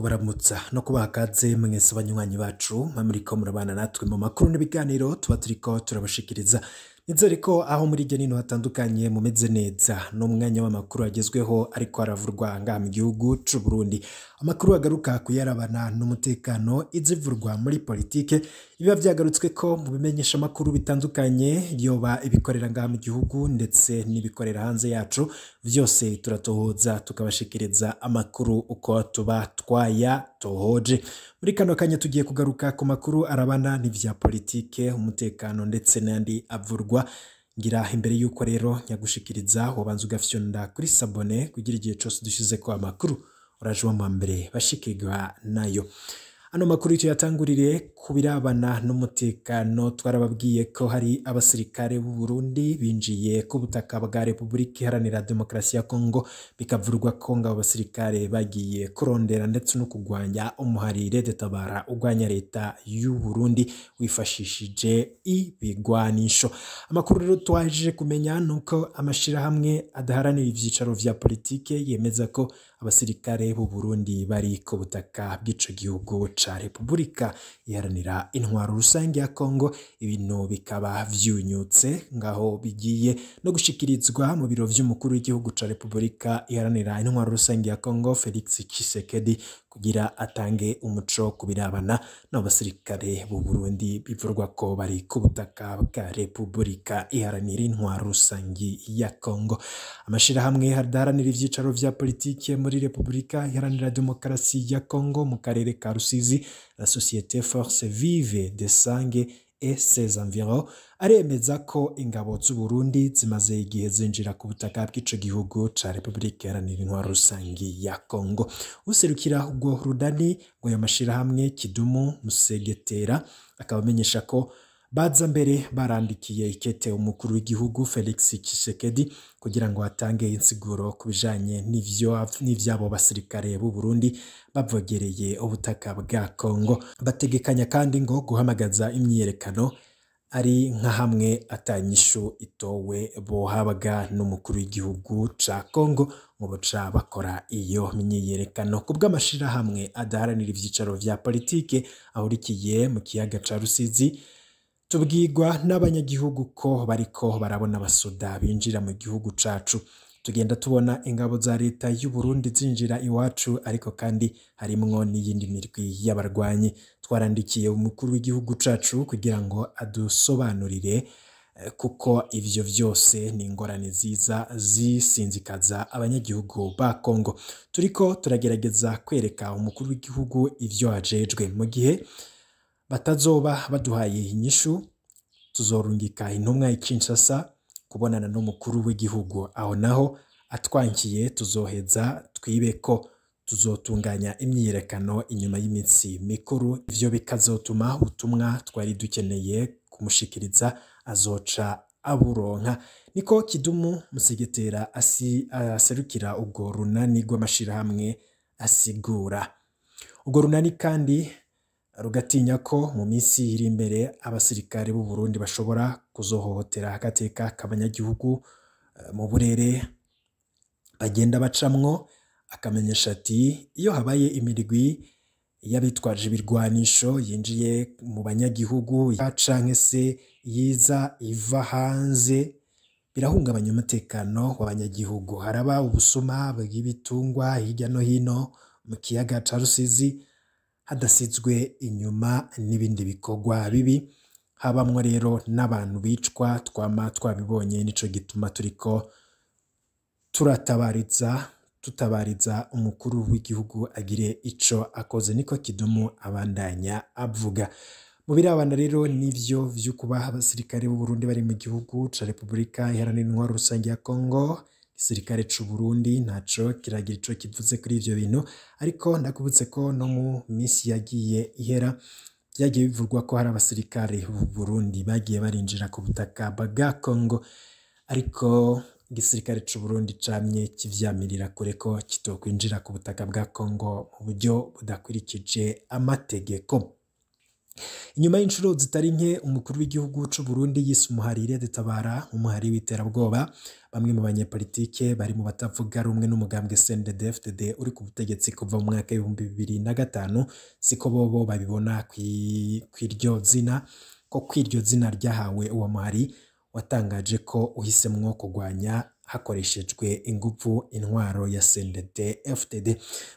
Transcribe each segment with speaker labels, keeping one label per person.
Speaker 1: Kubaramutsa no kubaha kaze mwese banywanyi bacu muriko murabana natwe mu makuru n'ibiganiro tuba turiko turabashikiriza. Nizere ko aho muri hirya nino hatandukanye mumeze neza. N'umwanya w'amakuru agezweho ariko aravurwa ngaha mu gihugu c'u Burundi. Amakuru agaruka kuyarabana n'umutekano, izivurwa muri politike, biba vyagarutswe ko mu bimenyesha amakuru bitandukanye, yoba ibikorera ngaha mu gihugu ndetse n'ibikorera hanze yacu, vyose turatohoza tukabashikiriza amakuru uko tuba twayatohoje. Muri kano kanya tugiye kugaruka ku makuru arabana n'ivya politike, umutekano ndetse n'ayandi avurwa. Ngira imbere yuko rero nyagushikiriza, wobanza ugafyonda kuri s'abonner kugira igihe cose dushizeko amakuru uraje uba mbere bashikirwa nayo. Ano makuru tuyatangurire ku birabana n'umutekano. Twarababwiye ko hari abasirikare b'u Burundi binjiye ku butaka bwa Repubulika Iharanira Demokarasi ya Kongo, bikavurwa ko ngo abo basirikare bagiye kurondera ndetse no kugwanya umuhari Red Tabara ugwanya leta y'u Burundi wifashishije ibigwanisho. Amakuru rero twaje kumenya nuko amashirahamwe adaharanira ivyicaro vya politike yemeza ko abasirikare b'u Burundi bari ku butaka bw'ico gihugu ca Repubulika Iharanira Intwaro Rusange ya Kongo, ibintu bikaba vyunyutse ngaho bigiye no gushikirizwa mu biro vy'umukuru w'igihugu ca Repubulika Iharanira Intwaro Rusange ya Kongo, Felix Tshisekedi, kugira atange umuco ku birabana n'abasirikare b'u Burundi bivurwa ko bari ku butaka bwa Repubulika Iharanira Intwaro Rusange ya Kongo. Amashirahamwe adaharanira ivyicaro vya politike muri Repubulika Iharanira Demokarasi ya Kongo mu karere ka Rusizi, la Société Force Vive de Sange et ses environs, aremeza ko ingabo z'u Burundi zimaze igihe zinjira ku butaka bw'ico gihugu ca Repubulika Iharanira Intwaro Rusange ya Kongo. Userukira ubwo rudani rw'ayo mashirahamwe, Kidumu Musegetera, akaba amenyesha ko baza mbere barandikiye ikete umukuru w'igihugu Felix Tshisekedi kugira ngo atange insiguro ku bijanye n'ivyo n'ivyabo basirikare b'u Burundi bavogereye ubutaka bwa Kongo. Bategekanya kandi ngo guhamagaza imyiyerekano ari nka hamwe atanyishu itowe bohabwa n'umukuru w'igihugu ca Kongo, ngo boca bakora iyo myiyerekano. Ku bw'amashirahamwe adaharanira ivyicaro vya politike ahurikiye mu kiyaga ca Rusizi, tubwirwa n'abanyagihugu ko bariko barabona abasoda binjira mu gihugu cacu. Tugenda tubona ingabo za leta y'u Burundi zinjira iwacu, ariko kandi harimwo n'iyindi mirwi y'abarwanyi. Twarandikiye umukuru w'igihugu cacu kugira ngo adusobanurire, kuko ivyo vyose ni ingorane ziza zisinzikaza abanyagihugu ba Kongo. Turiko turagerageza kwereka umukuru w'igihugu ivyo ajejwe. Mu gihe batazoba baduhaye inyishu, tuzorungika intumwa i Kinshasa kubonana n'umukuru w'igihugu. Aho naho atwankiye, tuzoheza twibe ko tuzotunganya imyiyerekano inyuma y'iminsi mikuru. Ivyo bikazotuma ubutumwa twari dukeneye kumushikiriza azoca aburonka. Niko Kidumu Musegetera aserukira ubwo runani rw'amashirahamwe asigura. Urwo runani kandi rugatinya ko mu minsi iri imbere abasirikare b'u Burundi bashobora kuzohohotera agateka k'abanyagihugu mu burere bagenda bacamwo. Akamenyesha ati: "Iyo habaye imirwi y'abitwaje ibirwanisho yinjiye mu banyagihugu canke se yiza iva hanze, birahungabanya umutekano w'abanyagihugu. Haraba ubusuma bw'ibitungwa hirya no hino mu kiyaga ca Rusizi, hadasizwe inyuma n'ibindi bikorwa bibi, habamwo rero n'abantu bicwa, twama twabibonye. Nico gituma turiko turatabariza, tutabariza umukuru w'igihugu agire ico akoze." Niko Kidumu abandanya avuga. Mu birabana rero n'ivyo vy'ukuba abasirikare b'u Burundi bari mu gihugu ca Repubulika Iharanira Intwaro Rusange ya Kongo, igisirikare c'u Burundi ntaco kiragira ico kivuze kuri ivyo bintu, ariko ndakubutse ko no mu minsi yagiye ihera vyagiye bivugwa ko hari abasirikare b'u Burundi bagiye barinjira ku butaka bwa Kongo, ariko igisirikare c'u Burundi camye kivyamirira kure ko kitokwinjira ku butaka bwa Kongo mu buryo budakurikije amategeko. Inyuma y'inshuro zitari nke umukuru w'igihugu c'u Burundi yise umuhari Red Tabara umuhari w'iterabwoba, bamwe mu banyepolitike bari mu batavuga rumwe n'umugambwe CNDD-FDD uri ku butegetsi kuva mu mwaka w'2005 siko bobo babibona kw'iryo zina, ko kw'iryo zina ryahawe uwo muhari watangaje ko uhisemwo kugwanya hakoreshejwe inguvu intwaro ya CNDD-FDD.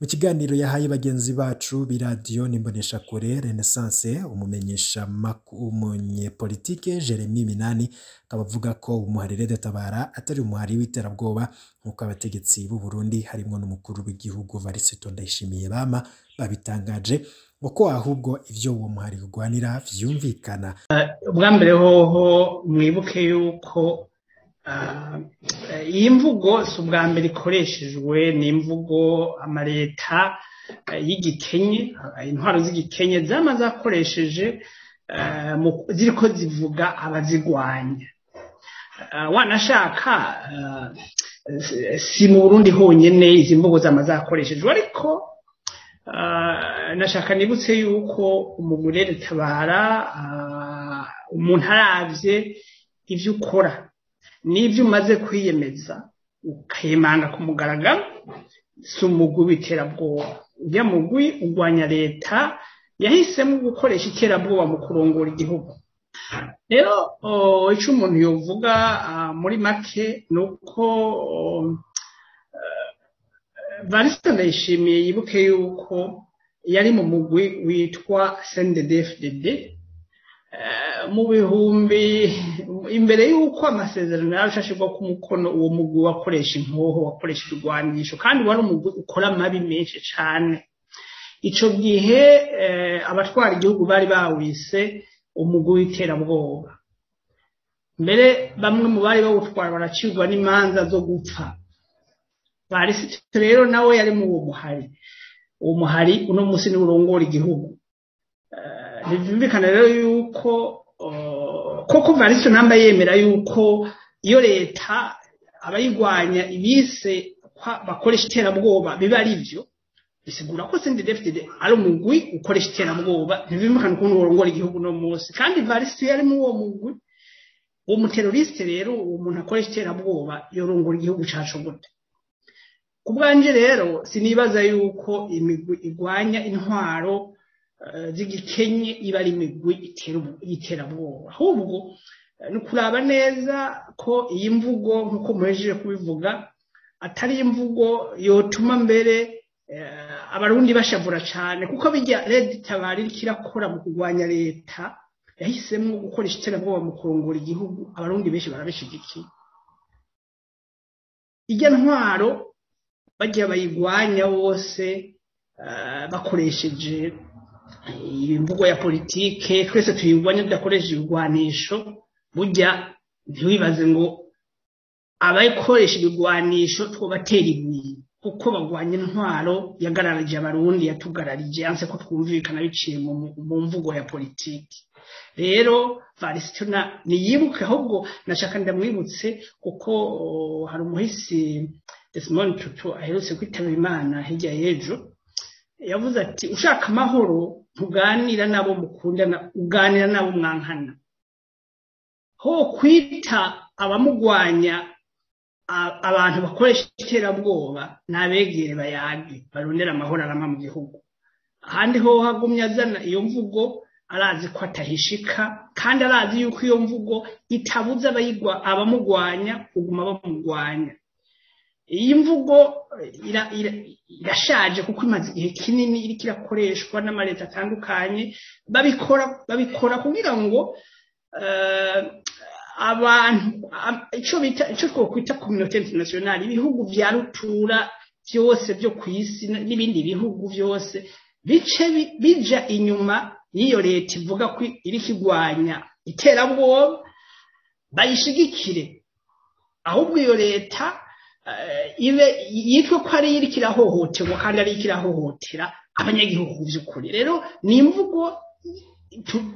Speaker 1: Mu kiganiro yahaye bagenzi bacu b'iradiyo n'imboneshakure Renaissance, umumenyesha umunyepolitike Jeremy Minani akaba avuga ko umuhari Red Tabara atari umuhari w'iterabwoba nk'uko abategetsi b'u Burundi harimwo n'umukuru w'igihugu Evariste Ndayishimiye bama babitangaje, ngo ko ahubwo ivyo uwo muhari ugwanira vyumvikana.
Speaker 2: Ubwa mbere hoho mwibuke yuko iyi mvugo si ubwa mbere ikoreshejwe, ni imvugo amaleta y'igikenye, intwaro z'igikenye zama zakoresheje ziriko zivuga abazigwanya. Wanashaka si mu Burundi honyene izi mvugo zama zakoreshejwe, ariko nashaka nibutse yuko umugwi Red Tabara, umuntu aravye ivyo ukora n'ivyo umaze kwiyemeza ukemanga ku mugaragaro, si umugwi w'iterabwoba. Urya mugwi ugwanya leta yahisemo gukoresha iterabwoba mu kurongora igihugu. Rero ico umuntu yovuga muri make ni uko Evariste Ndayishimiye yibuke yuko yari mu mugwi witwa CNDD-FDD mu bihumbi imbere y'uko amasezerano yarashashirwa ku mukono. Uwo mugwi wakoresha inkoho, wakoresha ibigwanisho, kandi wari umugwi ukora amabi menshi cane. Ico gihe abatwara igihugu bari bawise umugwi w'iterabwoba, mbere bamwe mu bari bawutwara baracirwa n'imanza zo gupfa. Varisito rero nawe yari mu uwo muhari. Uwo muhari uno musi niwe urongora igihugu. Ntivyumvikana rero yuko koko Varisito namba yemera yuko iyo leta abayigwanya ibise bakoresha iterabwoba biba ari vyo, bisigura ko CNDD-FDD ari umugwi ukoresha iterabwoba. Ntivyumvikana ukuntu worongora igihugu no musi kandi Varisito yari mu uwo mugwi. Uwo muteroriste rero, uwo muntu akoresha iterabwoba, yorongora igihugu cacu gute? Ku bwanje rero sinibaza yuko imigwi igwanya intwaro z'igikenye iba ari imigwi y'iterabwoba, ahubwo ni ukuraba neza ko iyi mvugo, nk'uko muhejeje kubivuga, atari imvugo yotuma mbere abarundi bashavura cane, kuko bijya Red Tabara iriko irakora mu kurwanya leta yahisemwo gukoresha iterabwoba mu kurongora igihugu, abarundi benshi barabishigikiye. Irya ntwaro bagiye bayigwanya bose bakoresheje imvugo ya politike, twese tuyigwanya tudakoresheje ibigwanisho. Burya ntiwibaze ngo abakoresha ibigwanisho twobatera ibuye, kuko bagwanya intwaro yagararije abarundi, yatugararije, yanse ko twumvikana biciye mu mvugo ya politike. Rero Varisito niyibuke, ahubwo nashaka ndamwibutse kuko hari umuhisi Desmond Tutu aherutse kwitaba Imana hirya y'ejo, yavuze ati: "Ushaka amahoro ntuganira n'abo mukundana, uganira n'abo mwankana." Ho kwita abamugwanya abantu bakoresha iterabwoba, n'abegere bayage barondera amahoro arama mu gihugu. Ahandi ho hagumye azana iyo mvugo, arazi ko atahishika, kandi arazi yuko iyo mvugo itabuza abayigwa abamugwanya kuguma bamugwanya. Iyi mvugo irashaje kuko imaze igihe kinini iriko irakoreshwa n'amaleta atandukanye. Babikora kugira ngo abantu ico bita, ico twokwita communauté internationale, ibihugu vya rutura vyose vyo kw'isi n'ibindi bihugu vyose bice bija inyuma y'iyo leta ivuga ko iriko igwanya iterabwoba, bayishigikire. Ahubwo iyo leta ibe yitwe ko ari iriko irahohoterwa kandi ari iriko irahohotera abanyagihugu vy'ukuri. Rero ni imvugo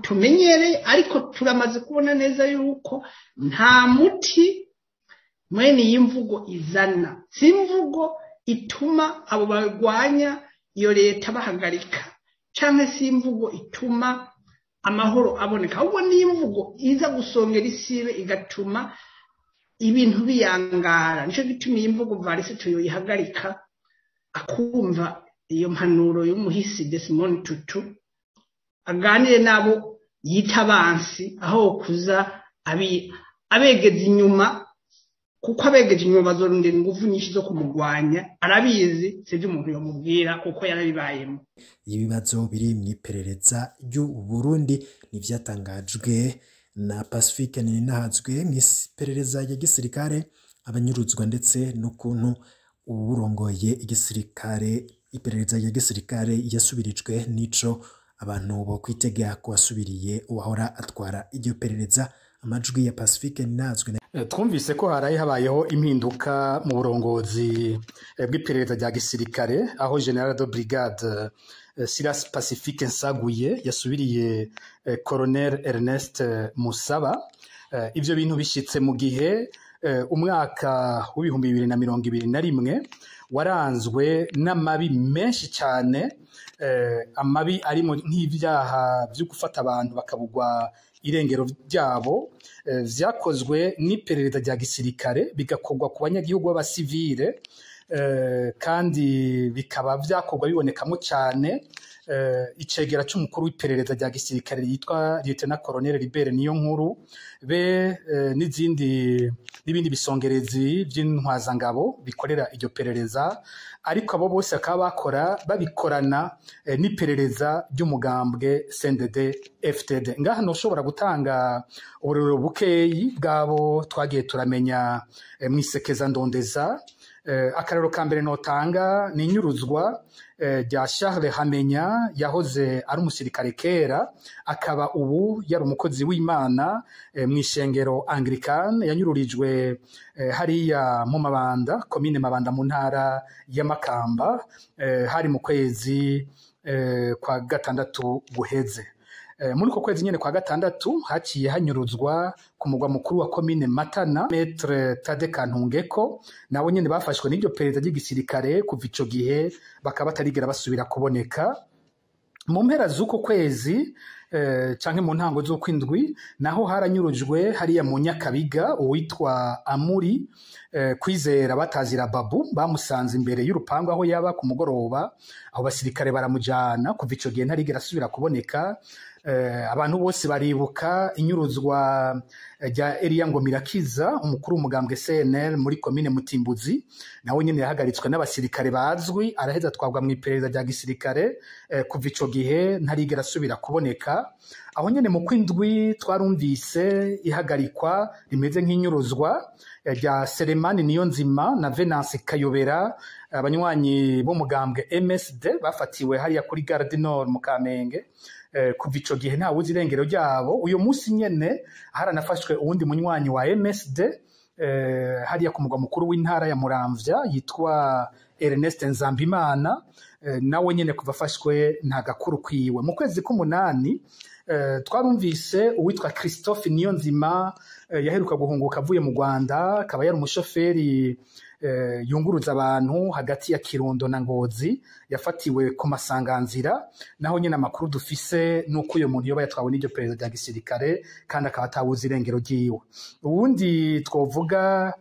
Speaker 2: tumenyereye, ariko turamaze kubona neza yuko nta muti mwene iyi mvugo izana. Si imvugo ituma abo barwanya iyo leta bahagarika, canke si imvugo ituma amahoro aboneka, ahubwo n'imvugo iza gusongera isibe igatuma ibintu biyangara. Nico gituma iyi mvugo Varisi tuyoyihagarika, akumva iyo mpanuro y'umuhisi Desmond Tutu, aganire nabo yita abansi aho kuza abegeza inyuma, kuko abegeje inyuma bazorondera ingufu nyinshi zo kumugwanya. Arabizi, sivyo umuntu yomubwira kuko yarabibayemo.
Speaker 1: Ibibazo biri mu iperereza ry'u Burundi nivyatangajwe na Pacifique Nininahazwe mu iperereza rya gisirikare, abanyuruzwa ndetse n'ukuntu uwurongoye igisirikare iperereza rya gisirikare yasubirijwe, n'ico abantu bo kwitega ko wasubiriye uwahora atwara iryo perereza. Amajwi ya Pacifique Nininahazwe.
Speaker 3: Twumvise ko haraye habayeho impinduka mu burongozi bw'iperereza rya gisirikare, aho General de Brigade Silas Pacifique Nsaguye yasubiriye Colonel Ernest Musaba. Ivyo bintu bishitse mu gihe umwaka w'2021 waranzwe n'amabi menshi cyane, amabi arimo nk'ibyaha byo gufata abantu bakabugwa irengero ryabo, vyakozwe n'iperereza rya gisirikare, bigakorwa ku banyagihugu b'abasivile, kandi bikaba vyakorwa bibonekamo cyane icegera c'umukuru w'iperereza rya gisirikare yitwa Lieutenant Colonel Libert Niyonkuru be n'izindi n'ibindi bisongerezi by'intwazangabo bikorera iryo perereza, ariko abo bose bakaba bakora babikorana n'iperereza ry'umugambwe CNDD FDD. Ngaha ntushobora gutanga uburero bukeyi bwabo twagiye turamenya mwisekeza ndondeza. Akarero ka mbere notanga ni inyuruzwa rya Charles Hamenya, yahoze ari umusirikare kera, akaba ubu yari umukozi w'Imana mu ishengero Anglican. Yanyururijwe hariya mu Mabanda, komine Mabanda, mu ntara ya Makamba, hari mu kwezi kwa gatandatu guheze. Muri uko kwezi nyene kwa gatandatu haciye hanyuruzwa ku mugwa mukuru wa komine Matana Maître Tade Kantungeko, nabo nyene bafashwe n'iryo perereza ry'igisirikare, kuva ico gihe bakaba batarigera basubira kuboneka. Mu mpera z'uko kwezi canke mu ntango z'ukwindwi naho haranyurujwe hariya mu Nyakabiga uwitwa Amuri Kwizera batazira Babu. Bamusanze imbere y'urupangu aho yaba ku mugoroba, aho basirikare baramujana, kuva ico gihe ntarigera asubira kuboneka. Abantu bose baribuka inyuruzwa rya Eliya Ngomirakiza, umukuru w'umugambwe CNL muri komine Mutimbuzi, nawe nyene yahagaritswe n'abasirikare bazwi, araheza atwagwa mu iperereza rya gisirikare, kuva ico gihe ntarigera asubira kuboneka. Aho nyene mu kwindwi twarumvise ihagarikwa rimeze nk'inyuruzwa rya Selemani Niyonzima na Venance Kayobera, abanywanyi b'umugambwe MSD, bafatiwe hariya kuri Gare du Nord mu Kamenge. Kuva ico gihe ntawe uzi irengero ryabo. Uyu munsi nyene haranafashwe uwundi munywanyi wa MSD hariya ku mugwa mukuru w'intara ya Muramvya yitwa Ernest Nzambimana, nawe nyene kuva afashwe nta gakuru kwiwe. Mu kwezi k'umunani twarumvise uwitwa Christophe Niyonzima, yaheruka guhunguka avuye mu Rwanda, akaba yari umushoferi yunguruza abantu hagati ya Kirundo na Ngozi, yafatiwe ku masanganzira. Naho nyine amakuru dufise nuko uyo muntu yoba yatwawe n'iryo perereza rya gisirikare kandi akaba atawuzi irengero ryiwe. Uwundi twovuga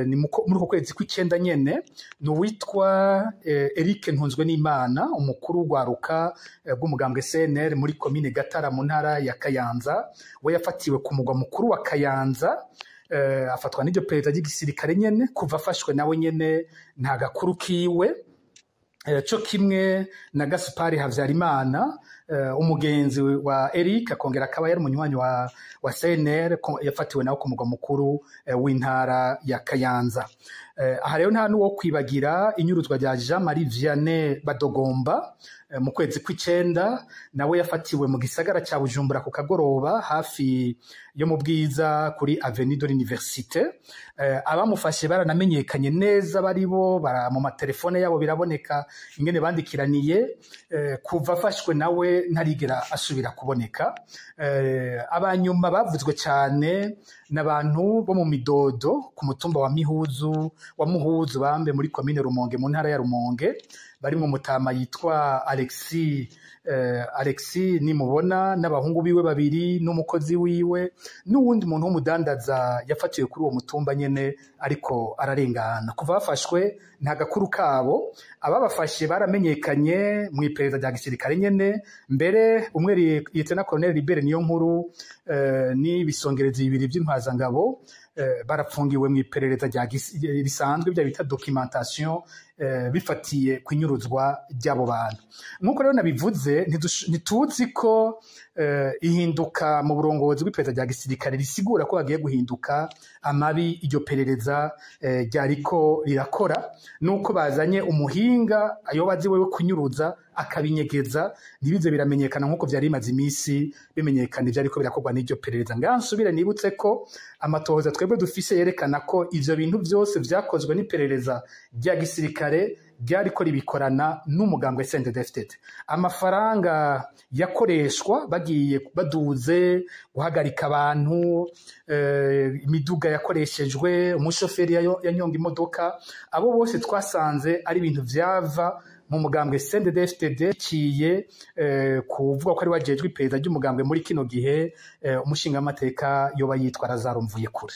Speaker 3: ni muri uko kwezi kw'icenda nyene ni uwitwa Eric Ntunzwe n'Imana, umukuru w'urwaruka bw'umugambwe CNL muri komine Gatara mu ntara ya Kayanza. We yafatiwe ku mugwa mukuru wa Kayanza, afatwa n'iryo perereza ry'igisirikare nyene, kuva afashwe nawe nyene nta gakuru kiwe. Co kimwe na Gaspari Havyarimana, umugenzi wa Eric, akongera akaba yari umunywanyi wa CNL, yafatiwe nawe ku mugwa mukuru w'intara ya Kayanza. Aha rero nta n'uwo kwibagira inyuruzwa rya Jean Marie Vianney Badogomba mu kwezi kw'icenda, nawe yafatiwe mu gisagara ca Bujumbura ku kagoroba hafi yo mu Bwiza kuri Avenue de l'Université. Abamufashe baranamenyekanye neza, baribo bara mu matelefone yabo biraboneka ingene bandikiraniye. Kuva afashwe nawe ntarigera asubira kuboneka. Abanyuma bavuzwe cyane n'abantu bo mu Midodo ku mutumba wa Mihuzu wa Muhuzu bambe muri komine Rumonge mu ntara ya Rumonge, Barimwo mutama yitwa Alexis, Alexis Nimubona, n'abahungu biwe babiri, n'umukozi wiwe, n'uwundi muntu w'umudandaza yafatiwe kuri uwo mutumba nyene ariko ararengana. Kuva bafashwe nta gakuru kabo. Ababafashe baramenyekanye mu iperereza rya gisirikare nyene. Mbere umwe, Lieutenant Colonel Libere niyo nkuru, n'ibisongerezi bibiri by'intwazangabo, barapfungiwe mu iperereza rya risanzwe, bya bita documentation, bifatiye kunyuruzwa ry'abo bantu. Nk'uko rero nabivuze, ntituzi ko ihinduka mu burongozi bw'iperereza rya gisirikare risigura ko hagiye guhinduka amabi iryo perereza ryariko rirakora, nuko bazanye umuhinga ayoba azi wewe kunyuruza akabinyegeza, ntibize biramenyekana nk'uko vyari bimaze iminsi bimenyekana ivyariko birakorwa n'iryo perereza. Ngaha nsubire nibutse ko amatohoza twebwe dufise yerekana ko ivyo bintu vyose vyakozwe n'iperereza rya gisirikare ryariko ribikorana n'umugambwe CNDD-FDD. Amafaranga yakoreshwa bagiye baduze guhagarika abantu, imiduga yakoreshejwe, umushoferi yanyonga imodoka, abo bose twasanze ari ibintu vyava mu mugambwe CNDD-FDD, ciye kuvuga ko ari wajejwe iperereza ry'umugambwe muri kino gihe, umushingamateka yoba yitwa Lazaro Mvuyekure.